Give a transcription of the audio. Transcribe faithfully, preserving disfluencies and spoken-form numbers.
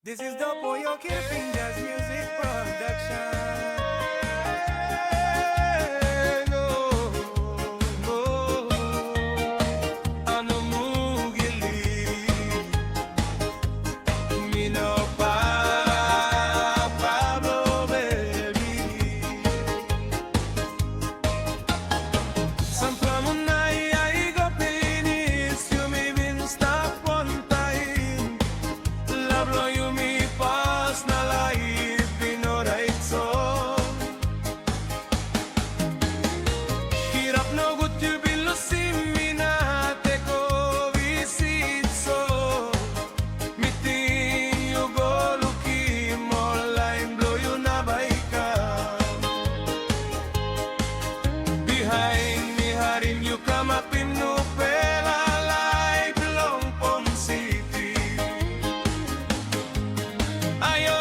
This is the Boyo Camping Jazz Music Production. Sampela mun na i go pinis, yumi bin stap wantaim. Lav long yumi pas na laip i no rait so. Kirap nogut yu bin lusim mi na teko visit so. Mi ting yu go lukim ol lain bilong yu na bai i kam. Bihain mi harim yu kamapim nupela laip long Pon Siti. Ayo,